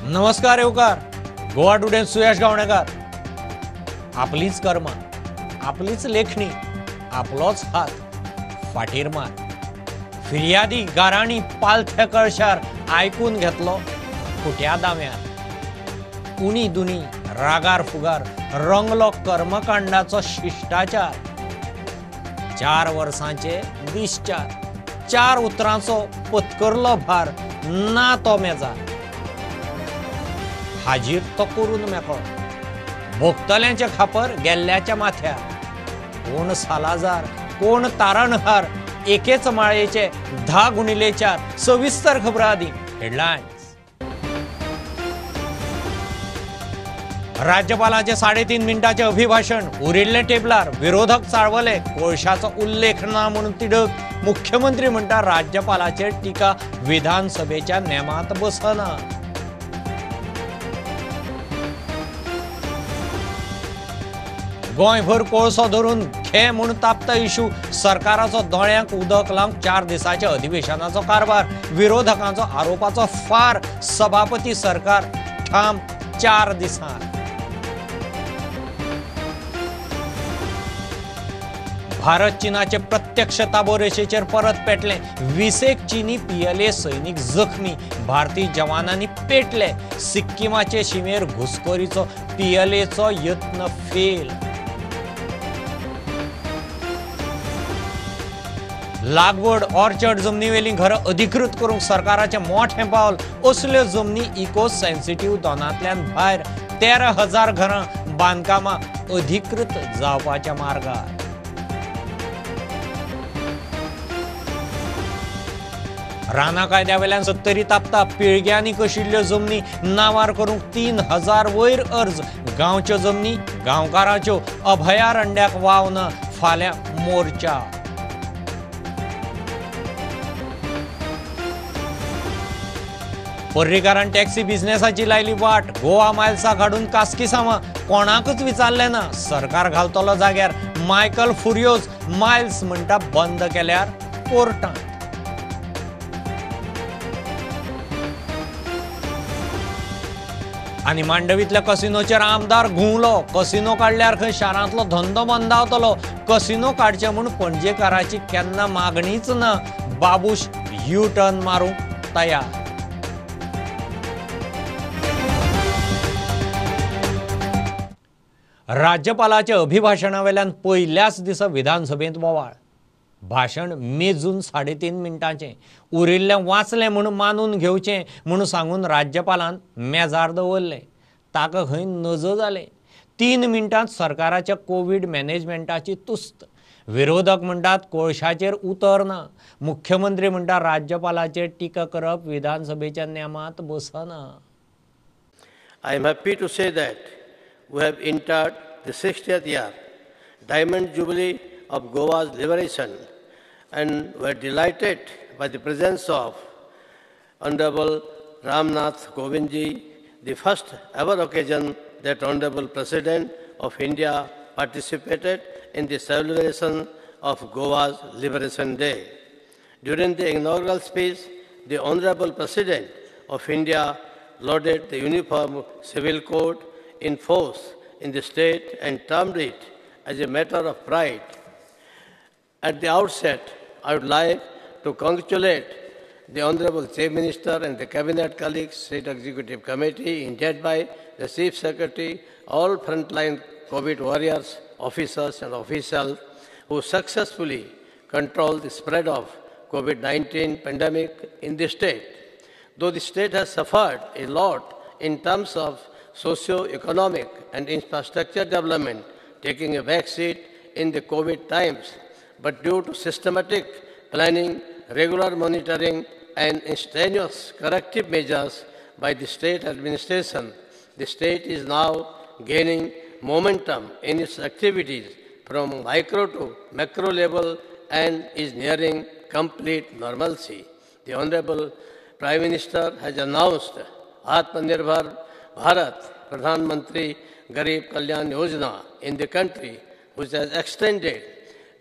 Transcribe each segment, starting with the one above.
नमस्कार येवकार गोवा टुडे सुयश गावणेकर। आपलीच कर्मा, आपलीच लेखणी, आपलोच हात फाटीर मार। फिर्यादी गाराणी पालथ्या कळशार आयकून घेतलो खुट्या दाव्यार। उणी दुनी रागार फुगार रंगलो कर्मकांडाचो शिष्टाचार। 4 वर्सांचे दीस चार, 4 उतरांचो पत्करलो भार ना तो मेजार। हाजीर तो करून मेकळो, भोगतल्यांचे खापर गेल्ल्याच्या माथ्यार। कोण सालाजार कोण तारणहार, एकेच माळेचे 10 गुणिले 4। सविस्तर खबर आदी हेडलायन्स। राज्यपालाचे 3.5 मिनिटांचे अभिभाषण उरिल्ले टेबलार, विरोधक चाळवले, कोळशाचो उल्लेख ना म्हणून तिडक। मुख्यमंत्री म्हणटा राज्यपालाचेर टिका विधानसभेच्या नेमांत बसना। गोंयभर कोळसो धरून घे म्हूण तापता इशू, सरकाराचो दोळ्यांक उदक लावंक 4 दिसांच्या अधिवेशनाचो कारभार। विरोधकांचो आरोपाचो फार, सभापती सरकार ठाम 4 दिसांत। भारत चीनाचे प्रत्यक्ष ताबो रेशेचेर परत पेटले, 20 चीनी PLA सैनिक जखमी, भारतीय जवानांनी पेटले। सिक्किमाचे शिमेर घुसखोरीचो PLAचो यत्न फेल। लागवड ऑर्चर्ड जमनीवेली घरां अधिकृत करूंक सरकाराचें मोठें पावल। असल्यो जमनी इको सेन्सिटीव दोनांतल्यान भायर। 13,000 घरां बांदकामां अधिकृत जावपाच्या मार्गार। रानां कायद्या वेल्यान सत्तरी तापता, पिळग्यांनी कशिल्ल्यो जमनी नांवार करूंक 3,000 वयर अर्ज। गांवच्यो जमनी गांवकाराच्यो, अभयारण्याक वाव ना, फाल्यां मोर्चा। पर्रीकारान टॅक्सी बिझनेसाची लायली वाट, गोवा मायल्साक हाडून कास्किसांवां कोणाकूच विचारलें ना। सरकार घालतलो जाग्यार मायकल फुरियोज मायल्स म्हणटा बंद केल्यार कोर्टांत। आनी मांडवींतल्या कसिनोचेर आमदार घुंवलो, कसिनो काडल्यार खंय शारांतलो धंदो मंदावतलो। कसिनो काडचे म्हूण पणजेकाराची केन्ना मागणीच ना, बाबूश यू टर्न मारूंक तयार। राज्यपालाच्या अभिभाषणावेल्यान पयल्याच दिसा विधानसभेंत बोवाळ। भाशण मेजून 3.5 मिनटांचें, उरिल्लें वाचलें म्हूण मानून घेवचें म्हूण सांगून राज्यपालान मेजार दवरलें। ताका खंय नजो जालें। 3 मिनटांत सरकाराच्या कोवीड मॅनेजमेंटाची तुस्त। विरोधक म्हणटात कोळशाचेर उतर ना, मुख्यमंत्री म्हणटा राज्यपालाचेर टिका करप विधानसभेच्या नेमांत बसना। I am happy to say that we have entered the 60th year, Diamond Jubilee of Goa's liberation, and we are delighted by the presence of Honorable Ramnath Kovind ji, the first ever occasion that Honorable President of India participated in the celebration of Goa's Liberation Day. During the inaugural speech, the Honorable President of India lauded the Uniform Civil Code in force in the state and termed it as a matter of pride. At the outset, I would like to congratulate the Honorable Chief Minister and the Cabinet colleagues, State Executive Committee, headed by the Chief Secretary, all frontline COVID warriors, officers and officials who successfully controlled the spread of COVID-19 pandemic in the state. Though the state has suffered a lot in terms of socio-economic and infrastructure development, taking a back seat in the COVID times, but due to systematic planning, regular monitoring, and strenuous corrective measures by the state administration, the state is now gaining momentum in its activities from micro to macro level and is nearing complete normalcy. The Honorable Prime Minister has announced Atmanirbhar Bharat, Pradhan Mantri Garib Kalyan Yojana in the country, which has extended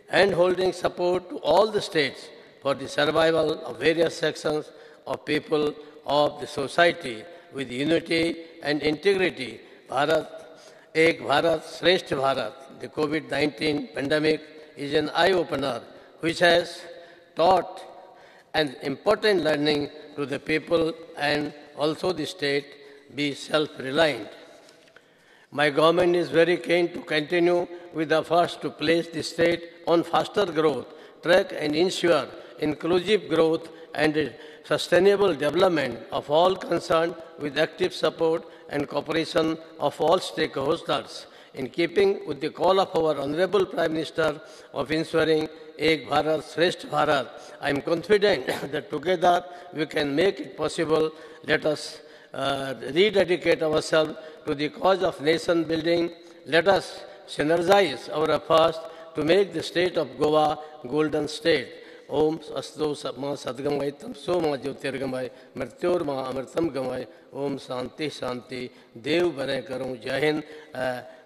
and holding support to all the states for the survival of various sections of people of the society with unity and integrity. Bharat, Ek Bharat, Shresth Bharat. The COVID-19 pandemic is an eye-opener which has taught an important learning to the people and also the state, be self-reliant. My government is very keen to continue with the efforts to place the state on faster growth track and ensure inclusive growth and sustainable development of all concerned with active support and cooperation of all stakeholders. In keeping with the call of our Honorable Prime Minister of ensuring Ek Bharat, Shresth Bharat, I am confident that together we can make it possible. Let us rededicate ourselves to the cause of nation building. Let us synergize our efforts to make the state of Goa golden state. Om Asto Ma Sadgamai Tamso Ma Jyotirgamai Mrityor Ma Amritam Gamai Om Shanti Shanti Dev Bare Karun Jai Hind.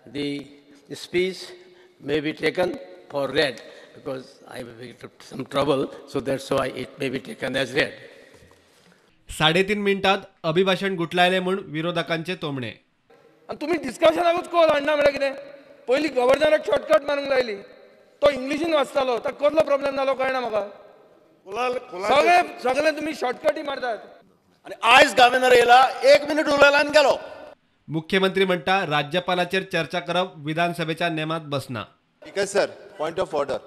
The speech may be taken for read because I have some trouble, so that's why it may be taken as read. 3.5 मिनिटात अभिभाषण गुटलायले म्हूण विरोधकांचे तोमणे. आनी तुमी डिस्कशनाकूच call हाडना म्हळ्यार कितें? पयलीं गव्हर्नराक shortcut मारूंक लायली, तो इंग्लिशीन वाचतालो, ताका कसलो प्रॉब्लेम जालो कळना म्हाका. सगळे सगळे तुमी शॉर्टकटी मारतात. आनी आयज गव्हर्नर येयला, 1 मिनिट उलयला आनी गेलो. मुख्यमंत्री म्हणटा राज्यपालाचेर चर्चा करप विधानसभेच्या नेमात बसना. Speaker sir, point of order.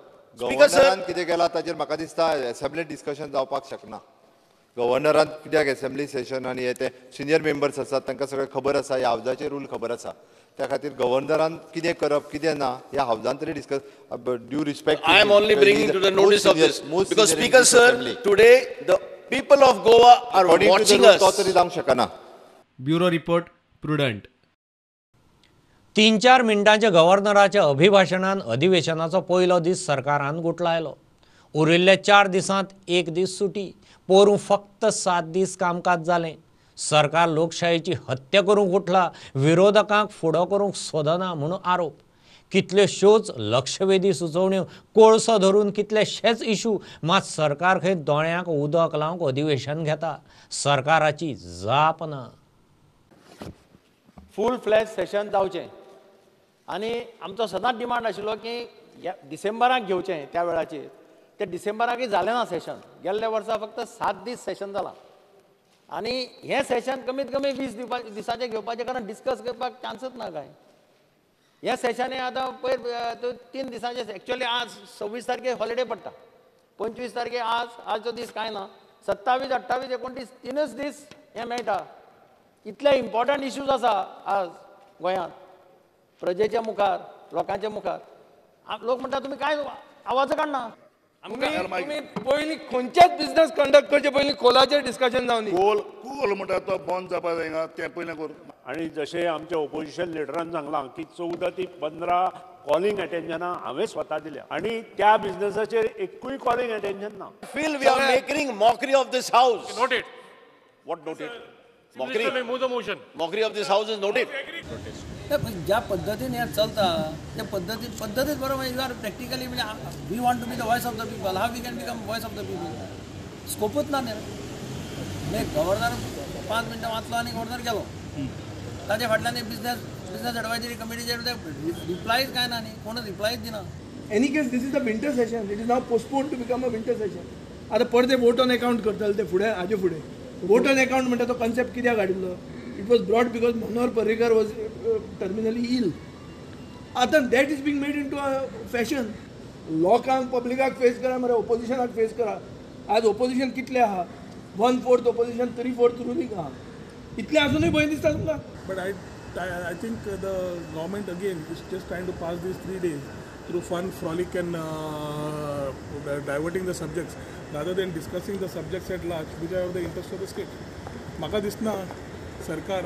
गव्हर्नरान कितें केलां ताचेर म्हाका दिसता एसेंब्ली डिस्कशन जावपाक शकना. गव्हर्नरान कित्याक एसेंब्ली सेशन आनी हे ते सिनियर मेंबर्स आसात तांकां सगळें खबर आसा, ह्या हावजाचे रूल खबर आसा, त्या खातीर गव्हर्नरान कितें करप कितें ना ह्या हावजान तरी discuss. Due respect I am only bringing to the notice of this because speaker sir, today the people of Goa are watching us. तो तरी जावंक शकना. Bureau report, Prudent. 3-4 मिनटांच्या गव्हर्नराच्या अभिभाशणान अधिवेशनाचो पयलो दीस सरकारान गुटलायलो. उरिल्ल्या 4 दिसांत 1 दीस सुटी. पोरूं फक्त 7 दीस कामकाज जालें. सरकार लोकशायेची हत्या करूंक उठला, विरोधकांक फुडो करूंक सोदना म्हणून आरोप. कितल्योश्योच लक्षवेधी सुचोवण्यो, कोळसो धरून कितलेशेच इशू, मात सरकार खंय दोळ्यांक उदक लावंक अधिवेशन घेता. सरकाराची जाप ना. फूल फ्लॅज सेशन जावचें आनी आमचो सदांच डिमांड आशिल्लो की डिसेंबराक घेवचें त्या वेळाचेर, ते डिसेंबराकय जालें ना सेशन. गेल्ल्या वर्सा फक्त 7 दीस सेशन जालां आनी हें सेशन कमीत कमी 20 दिसाचें घेवपाचें, कारण डिस्कस करपाक चान्सच ना कांय. हें सेशन हें आतां पयर 3 दिसाचें, एक्चुअली आज 26 तारखेर हॉलिडे पडटा, 25 तारखेर आज, आजचो दीस कांय ना, 27, 28, 29 3 दीस हें मेळटा. इतले इम्पॉर्टंट इश्यूज आसा आज गोंयांत प्रजेच्या मुखार, लोकांच्या मुखार. लोक म्हणटा तुमी कांय आवाज काडना. तुमी पयलीं खंयच्याच बिजनेस कंडक्ट करचे पयलीं कोलाचेर डिस्कशन जावनी. कोल कोल म्हणटा तो बंद जावपा जायना, तें पयलें करूं. आनी जशें आमच्या ओपोजिशन लिडरान सांगलां की 14 ते 15 कॉलिंग अटेन्शनां हांवें स्वता दिल्या आनी त्या बिजनेसाचेर एकूय कॉलिंग अटेन्शन ना. Feel we are making mockery of this house. Noted. What noted? Mockery. Move the motion. Mockery of this house is noted. ज्या पद्दतीन हें चलता त्या पद्दतीन पद्दतीच बरोबर you are practically म्हणजे we want to be the voice of the people, how we can become voice of the people? स्कोपूच ना न्ही. म्हणजे गव्हर्नर 5 मिनटां वाचलो आनी गव्हर्नर गेलो, ताजे फाटल्यान बिजनेस एडवायजरी कमिटीचेर रिप्लायच कांय ना न्ही, कोणूच रिप्लायच दिना. Any case this is the winter session, it is now postpone to become a winter session. आतां परते वोट ऑन अकाउंट करतले ते फुडें, हाजे फुडें वोट ऑन अकाउंट म्हणटा तो कन्सेप्ट कित्याक हाडिल्लो? It was brought because Manohar Parrikar was terminally ill. आतां that is being made into a fashion. लोकांक पब्लिकाक फेस करा मरे, ओपोजिशनाक फेस करा. आज ओपोजिशन कितलें आहा? 1/4 ओपोजिशन, 3/4 रुलींग आहा. इतलें आसूनय भंय दिसता तुमकां? But I think the government again is just trying to pass these 3 days through fun, frolic and diverting the subjects rather than discussing the subjects at large which are of the interest of the state. म्हाका दिसना सरकार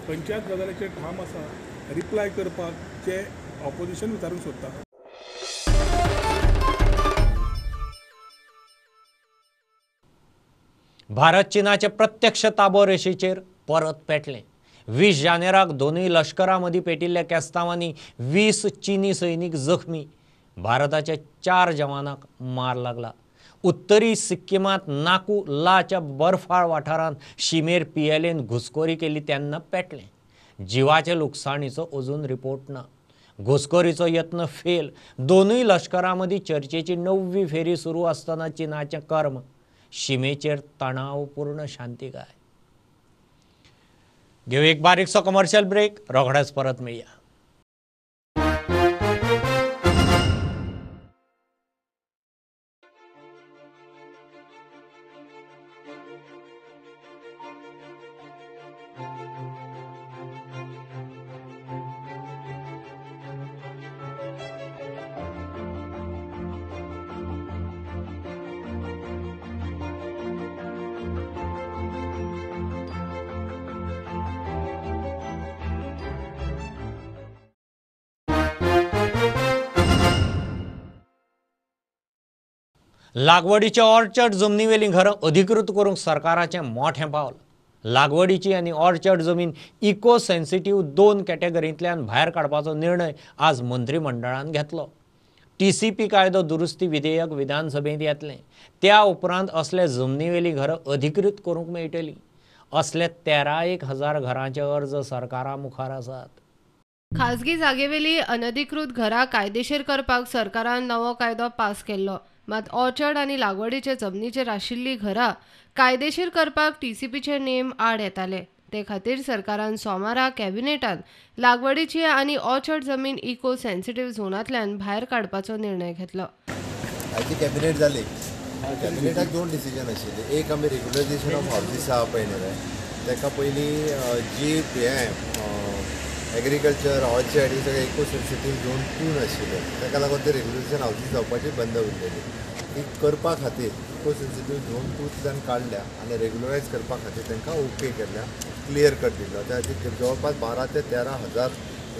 खंयच्याच गजालीचेर ठाम आसा reply करपाक जे opposition विचारूंक सोदता. भारत चीनाचे प्रत्यक्ष ताबो रेशेचेर परत पेटलें. 20 जानेराक दोनूय लश्करां मदीं पेटिल्ल्या केस्तांवांनी 20 चीनी सैनीक जखमी, भारताच्या 4 जवानांक मार लागला. उत्तरी सिक्किमांत नाकू लाच्या बर्फाळ वाठारांत शिमेर PLAन घुसखोरी केली तेन्ना पेटलें. जिवाचे लुकसाणीचो अजून रिपोर्ट ना. घुसखोरीचो यत्न फेल. दोनूय लश्करां मदीं चर्चेची 9वी फेरी सुरू आसतना चीनाचें कर्म. शिमेचेर तणावपूर्ण शांतिकाय. घेऊ एक बारीकसो कमर्शियल ब्रेक, रोखडेच परत मेळया. लागवडीचे ऑर्चर्ड जमनीवेलीं घरां अधिकृत करूंक सरकाराचें मोठें पावल. लागवडीची आनी ऑर्चर्ड जमीन इको सेन्सिटीव 2 कॅटेगरींतल्यान भायर काडपाचो निर्णय आज मंत्रीमंडळान घेतलो. TCP कायदो दुरुस्ती विधेयक विधानसभेंत येतलें. त्या उपरांत असले जमनीवेलीं घरां अधिकृत करूंक मेळटलीं. असले 13,000 घरांचे अर्ज सरकारा मुखार आसात. खाजगी जागेवेली अनधिकृत घरां कायदेशीर करपाक सरकारान नवो कायदो पास केल्लो. मात ऑर्चर्ड आनी लागवडीचे जमनीचेर आशिल्लीं घरां कायदेशीर करपाक TCPचे नेम आड येताले. ते खातीर सरकारान सोमारा कॅबिनेटान लागवडीची आनी ऑर्चर्ड जमीन इको सेन्सिटीव झोनांतल्यान भायर काडपाचो निर्णय घेतलो. आयची कॅबिनेट जाली. कॅबिनेटाक 2 डिसिजन आशिल्ले. एक आमी रेग्युलरायझेशन ऑफ हावजीस आहा पळय न्ही, ताका पयलीं जी हें एग्रीकल्चर ऑर्चर्ड ही सगळें इको सेन्सिटीव झोन 2 आशिल्लें, ताका लागून ते रेग्युलेशन हावजीस जावपाची बंद उरलेली. ती करपा खातीर इको सेन्सिटीव झोन 2तल्यान काडल्या आनी रेग्युलरायज करपा खातीर तांकां ओके केल्या, क्लियर कट दिलो. त्या खातीर जवळपास 12 ते 13 हजार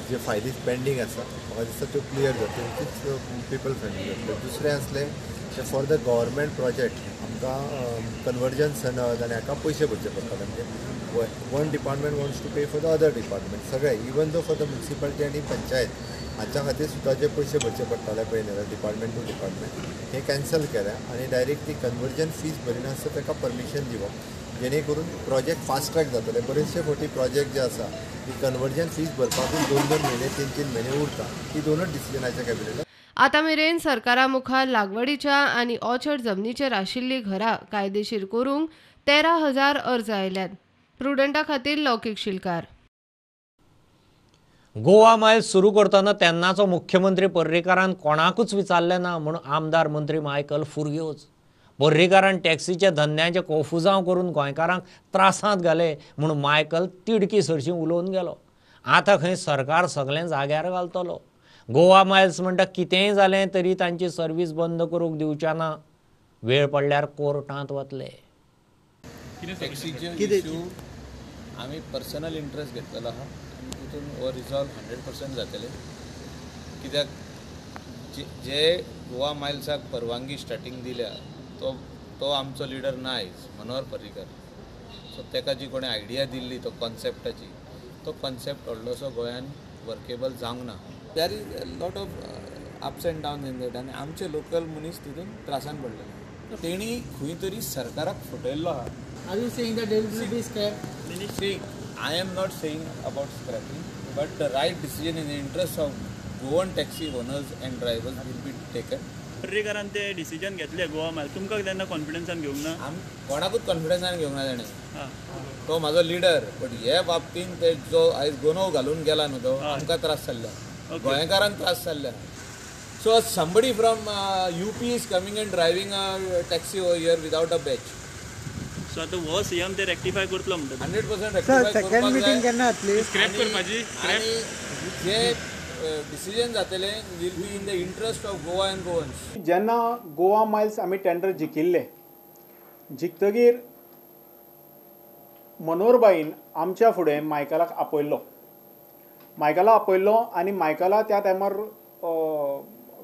जे फायली पेंडींग आसा म्हाका दिसता त्यो क्लियर जातल्यो, तीच पिपल फ्रेंडली जातल्यो. दुसरें आसलें ते फॉर the government project आमकां कन्वर्जन सनद आनी हाका पयशे भरचे पडटाले. म्हणजे one department wants to pay for the other department, सगळे even though for the municipality आनी पंचायत हांच्या खातीर सुद्दां जे पयशे भरचे पडटाले पळय न्ही डिपार्टमेंट टू डिपार्टमेंट, हे कॅन्सल केल्या आनी डायरेक्ट ती कन्वर्जन फीज भरिनासतना ताका परमिशन दिवप, जेणे करून प्रोजेक्ट फास्ट ट्रॅक जातले. बरेचशे फावटी प्रोजेक्ट जे आसा ती कन्वर्जन फीज भरपाकूच 2-2 म्हयने 3-3 म्हयने उरता. ही 2च डिसिजनाच्या कॅबिनेटाक. आतां मेरेन सरकारा मुखार लागवडीच्या आनी ऑर्चर्ड जमनीचेर आशिल्लीं घरां कायदेशीर करूंक 13,000 अर्ज आयल्यात. प्रुडंटा खातीर लौकीक शिलकार. गोवा मायल्स सुरू करतना तेन्नाचो मुख्यमंत्री पर्रीकारान कोणाकूच विचारलें ना म्हूण आमदार मंत्री मायकल फुर्योज. पर्रीकारान टॅक्सीच्या धंद्यांचे कोफुजांव करून गोंयकारांक त्रासांत घाले म्हूण मायकल तिडकी सरशी उलोवन गेलो. आतां खंय सरकार सगळें जाग्यार घालतलो. गोवा मायल्स म्हणटा कितेंय जालें तरी तांची सर्वीस बंद करूंक दिवच्या ना. वेळ पडल्यार कोर्टांत वतले. आमी पर्सनल इंट्रस्ट घेतलेलो आहा आनी तितून हो रिजॉल्व 100% जातले. कित्याक जे गोवा मायल्साक परवानगी स्टार्टींग दिल्या तो आमचो लिडर ना आयज, मनोहर पर्रीकर. सो ताका जी कोणें आयडिया दिल्ली तो कॉन्सेप्टाची, तो कॉन्सेप्ट व्हडलोसो गोंयान वर्केबल जावंक ना. There is a lot of ups and down in that आनी आमचे लोकल मनीस तितून त्रासान पडलेले. तेणी खंय तरी सरकाराक फटयल्लो आहा. Are you saying that there will be scrap? See, I am not saying about scrapping, but the right decision in the interest of Goan taxi owners and drivers will be taken. पर्रीकारान ते decision घेतले गोवा मायल, तुमकां तेन्ना कॉन्फिडन्सान घेवंक ना? कोणाकूच कॉन्फिडन्सान घेवंक ना ताणें. तो म्हाजो लिडर, बट हे बाबतीन ते जो आयज गोनव घालून गेला न्हू तो आमकां त्रास जाल्ले, गोंयकारांक त्रास जाल्ले. So somebody from UP is coming and driving a taxi over here without a badge. So आतां हो सीएम ते रेक्टिफाय करतलो म्हणटा? 100% रेक्टिफाय सेकंड मिटींग केन्ना जातली? स्क्रॅप करपाची आनी जे डिसिजन जातले will be in the interest of Goa and Goans. जेन्ना गोवा मायल्स आमी टेंडर जिखिल्ले, जिखतगीर मनोहरबाईन आमच्या फुडें मायकलाक आपयल्लो. मायकला आपयल्लो आनी मायकला त्या टायमार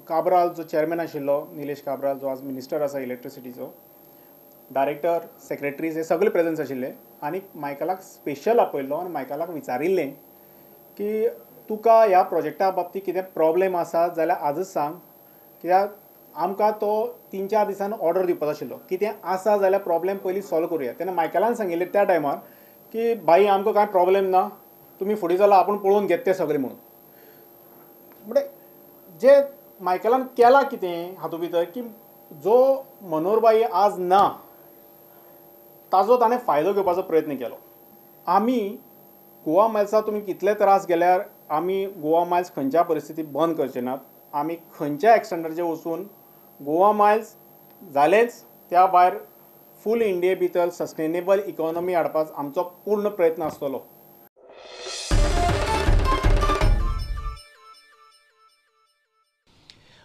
काब्राल जो चेअरमॅन आशिल्लो, निलेश काब्राल जो आज मिनिस्टर आसा इलेक्ट्रिसिटीचो, डायरेक्टर, सेक्रेटरीज हे सगळे प्रेजन्स आशिल्ले आनी मायकलाक स्पेशल आपयल्लो आनी मायकलाक विचारिल्लें की तुका ह्या प्रोजेक्टा बाबतींत कितें प्रॉब्लेम आसा जाल्यार आजच सांग, कित्याक आमकां तो 3-4 दिसान ऑर्डर दिवपाचो आशिल्लो कितें आसा जाल्यार प्रॉब्लेम पयलीं सॉल्व करुया. तेन्ना मायकलान सांगिल्लें त्या टायमार की भाई आमकां कांय प्रॉब्लेम ना, तुमी फुडें जाला आपूण पळोवन घेत तें सगळें म्हणून. म्हणजे जे मायकलान केलां कितें हातूंत भितर की जो मनोहरभाई आज ना ताजो ताणें फायदो घेवपाचो प्रयत्न केलो. आमी गोवा मायल्सा तुमी कितले त्रास गेल्यार आमी गोवा मायल्स खंयच्या परिस्थितीत बंद करचे नात. आमी खंयच्या एक्सटेंडाचेर वचून गोवा मायल्स जालेंच, त्या भायर फूल इंडिये भितर सस्टेनेबल इकॉनॉमी हाडपाक आमचो पूर्ण प्रयत्न आसतलो.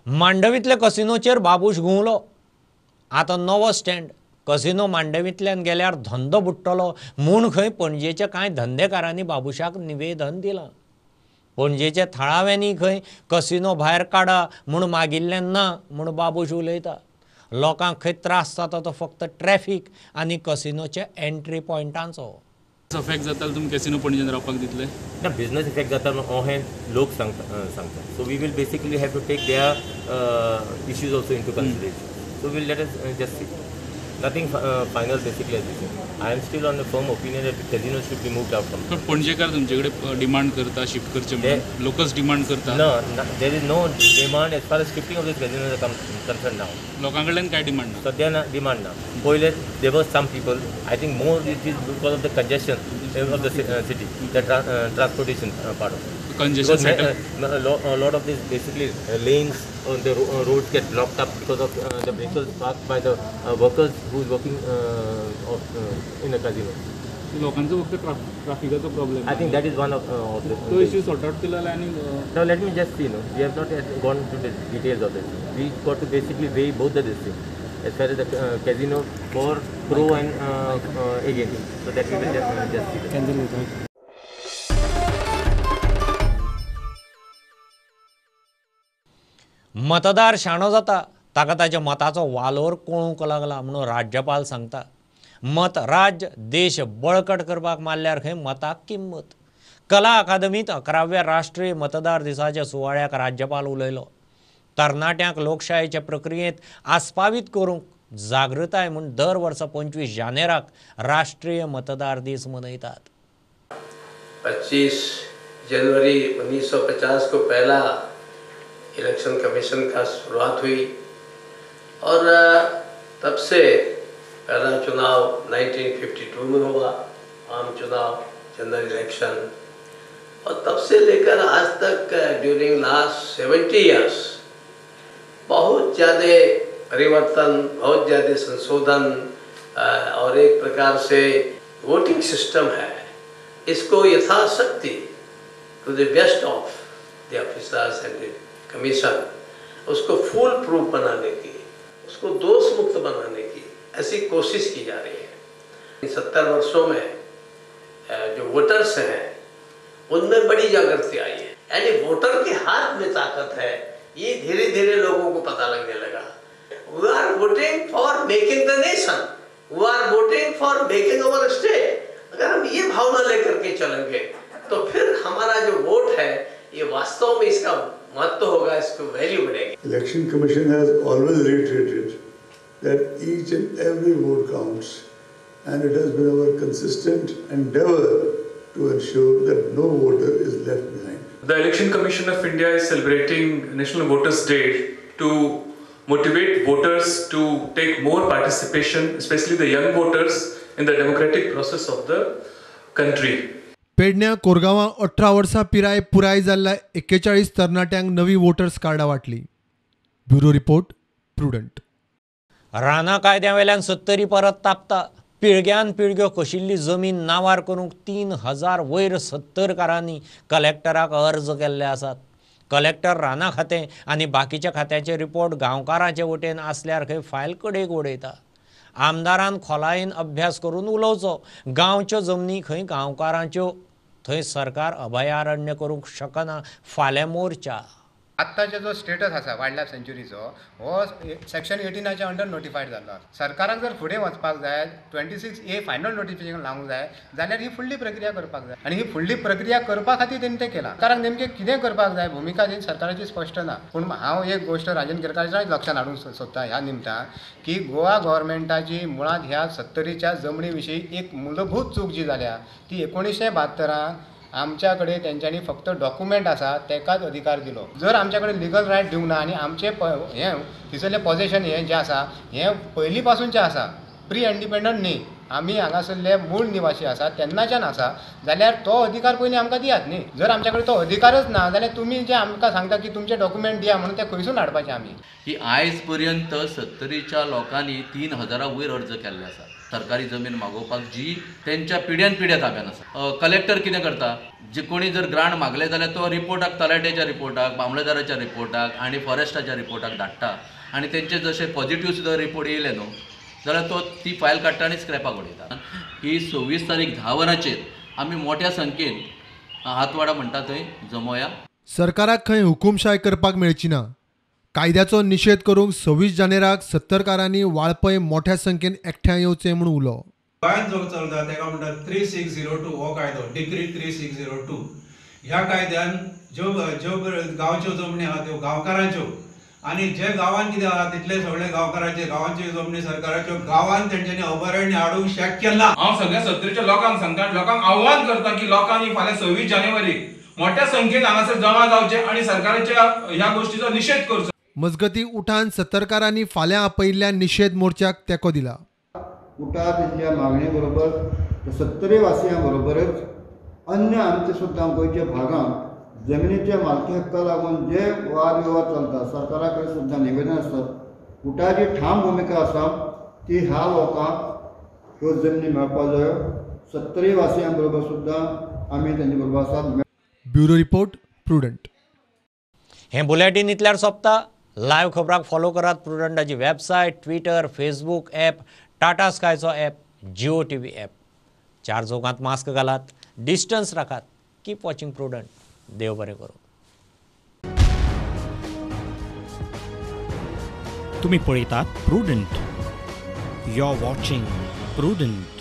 मांडवींतल्या कसिनोचेर बाबूश घुंवलो. आतां नवो स्टँड कसिनो मांडवींतल्यान गेल्यार धंदो बुडटलो म्हूण खंय पणजेच्या कांय धंदेकारांनी बाबूशाक निवेदन दिलां. पणजेच्या थळाव्यांनी खंय कसिनो भायर काडा म्हूण मागिल्लें ना म्हूण बाबूश उलयता. लोकांक खंय त्रास जाता तो फक्त ट्रॅफीक आनी कसिनोच्या एंट्री पॉयंटांचो. इफेक्ट जाता तुमी कॅसिनो पणजेन रावपाक दितले ना? बिझनेस इफेक्ट जाता अहें लोक सांगता. So we will basically have to take their issues also into consideration. So will let us just see. Nothing final basically as this. I am still on the firm opinion that casino should be moved out from. Panjekar तुमचे कडेन demand करता shift करचे म्हणून, locals demand करता? ना, there is no demand as far as shifting of this casino is concern now. लोकां कडल्यान काय डिमांड ना सध्या? ना, डिमांड ना. पयले there was some people, I think more it is because of the congestion of the city, the transportation part of congestion. A lot of these basically lanes on the roads get blocked up because of the vehicles parked by the workers who is working in a casino. लोकांचो फक्त ट्राफिकाचो problem. I think that is one of the तो issue sort out केला आनी now let me just see, no, we have not yet gone to the details of it. We got to basically weigh both the this thing as far as the casino for pro and against, so that we will just see that. मतदार शाणो जाता ताका ताच्या मताचो वालोर कळूंक लागला म्हणून राज्यपाल सांगता. मत राज्य देश बळकट करपाक मारल्यार खंय मताक किंमत. कला अकादमींत 11व्या राष्ट्रीय मतदार दिसाच्या सुवाळ्याक राज्यपाल उलयलो. तरणाट्यांक लोकशायेच्या प्रक्रियेंत आस्पावीत करूंक जागृताय म्हूण दर वर्सा 25 जानेराक राष्ट्रीय मतदार दीस मनयतात. 25 जनवरी 1950 को पहला इलेक्शन कमीशन का शुरुआत हुई और तब से पहला चुनाव 1952 में हुआ, आम चुनाव, जनरल इलेक्शन, और तब से लेकर आज तक ड्यूरिंग लास्ट 70 इयर्स बहुत ज़्यादा परिवर्तन, बहुत ज़्यादा संशोधन और एक प्रकार से वोटिंग सिस्टम है इसको यथाशक्ति to the best of the officers and the commission उसको फुल प्रूफ बनाने की, उसको दोष मुक्त बनाने की ऐसी कोशिश की जा रही है। इन 70 वर्षों में जो वोटर्स हैं उनमें बड़ी जागृति आई है, यानी वोटर के हाथ में ताकत है, ये धीरे धीरे लोगों को पता लगने लगा। We are voting for making the nation, we are voting for making our state. अगर हम ये भावना लेकर के चलेंगे तो फिर हमारा जो वोट है ये वास्तव में इसका महत्व होगा, इसको वैल्यू बढ़ेगी। Election Commission has always reiterated that each and every vote counts, and it has been our consistent endeavor to ensure that no voter is left behind. The Election Commission of India is celebrating National Voters Day to motivate voters to take more participation, especially the young voters, in the democratic process of the country. पेडण्या कोरगांवां 18 वर्सां पिराय पुराय जाल्ल्या 41 तरणाट्यांक नवी voters कार्डां वांटली. Bureau report, Prudent. रानां कायद्या वेल्यान सत्तरी परत तापता. पिळग्यान पिळग्यो कशिल्ली जमीन नांवार करूंक 3000 वयर 70कारांनी कलेक्टराक अर्ज केल्ले आसात. कलेक्टर रानां खातें आनी बाकीच्या खात्याचे रिपोर्ट गांवकारांचे वटेन आसल्यार खंय फायल कडेक उडयता. आमदारान खोलायेन अभ्यास करून उलोवचो. गांवच्यो जमनी खंय गांवकारांच्यो, थंय सरकार अभयारण्य करूंक शकना. फाल्यां मोर्चा. आत्ताचो जो स्टेटस आसा वायल्ड लायफ सँच्युरीचो हो सेक्शन 18 अंडर नोटिफायड जाल्लो आसा. सरकाराक जर फुडें वचपाक जाय 26A final notification लावंक जाय जाल्यार ही फुडली प्रक्रिया करपाक जाय आनी ही फुडली प्रक्रिया करपा खातीर तेणी तें केलां. सरकाराक नेमकें कितें करपाक जाय भुमिका जी सरकाराची स्पश्ट ना. पूण हांव एक गोश्ट राजन केरकाराच्या लक्षांत हाडूंक सोदता ह्या निमतान की गोवा गव्हर्मेंटाची मुळांत ह्या सत्तरीच्या जमनी विशीं एक मूलभूत चूक जी जाल्या ती 1972 आमच्या कडेन तेंच्यांनी फक्त डॉक्युमेंट आसा तेकाच अधिकार दिलो. जर आमच्या कडेन लिगल रायट दिवंक ना आनी आमचें हें थंयसरलें पॉझेशन हें जें आसा हें पयलीं पासूनचें आसा, प्री इंडिपेंडंट न्ही, आमी हांगासरले मूळ निवासी आसा तेन्नाच्यान आसा जाल्यार तो अधिकार पयलीं आमकां दियात न्ही. जर आमच्या कडेन तो अधिकारच ना जाल्यार तुमी जे आमकां सांगता की तुमचे डॉक्युमेंट दिया म्हणून ते खंयसून हाडपाचे आमी? की आयज पर्यंत सत्तरीच्या लोकांनी 3000 वयर अर्ज केल्ले आसा सरकारी जमीन मागोवपाक जी तेंच्या पिढ्यान पिढ्या ताब्यान आसा. कलेक्टर कितें करता, जे कोणी जर ग्रांट मागले जाल्यार तो रिपोर्टाक तलाट्याच्या रिपोर्टाक, मामलेदाराच्या रिपोर्टाक आनी फॉरेस्टाच्या रिपोर्टाक धाडटा आनी तेंचे जशे पॉझिटिव्ह सुद्दां रिपोर्ट येयले न्हू जाल्यार तो ती फायल काडटा आनी स्क्रॅपाक उडयता. ही 26 तारीख 10 वरांचेर आमी मोठ्या संख्येन हातवाडा म्हणटा थंय जमोया. सरकाराक खंय हुकुमशाय करपाक मेळची ना. कायद्याचो निशेध करूंक 26 जानेराक सत्तरकारांनी वाळपय मोठ्या संख्येन एकठांय येवचें म्हूण उलो. गोंयांत जो चलता ताका म्हणटात 3602 हो कायदो, डिग्री 3602. ह्या कायद्यान ज्यो ज्यो गांवच्यो जमनी आहा त्यो गांवकारांच्यो आनी जे गांवांत कितें आहा तितले सगळे गांवकारांचे, गांवांच्यो जमनी सरकाराच्यो, गांवांत तेंच्यांनी अभयारण्य हाडूंक शक्य ना. हांव सगळ्या सत्तरीच्या लोकांक सांगता, लोकांक आव्हान करता की लोकांनी फाल्यां 26 जानेवारीक मोठ्या संख्येन हांगासर जमा जावचें आनी सरकाराच्या ह्या गोश्टीचो निशेध करचो. मजगती उठान सत्तरकारांनी फाल्यां आपयिल्ल्या निशेध मोर्चाक तेंको दिला. उठा तेंच्या मागणे बरोबर सत्तरी वासियां बरोबरच अन्य आमचे सुद्दां गोंयच्या भागांत जमिनीच्या मालकी हक्का लागून जे वादविवाद चलता सरकारा कडेन सुद्दां निवेदन आसतात. उठाची ठाम भुमिका आसा ती ह्या लोकांक ह्यो जमनी मेळपाक जायो. सत्तरी वासियां बरोबर सुद्दां आमी तेंचे बरोबर आसात. Bureau report, Prudent. हें बुलेटीन इतल्यार सोंपता. लायव्ह खबराक फॉलो करात प्रुडंटाची website, Twitter, Facebook app, Tata स्कायचो app, Jio TV app. 4 चौकांत मास्क घालात, डिस्टन्स राखात. Keep watching Prudent. देव बरें करूं. तुम्ही पळयतात Prudent. You are watching Prudent.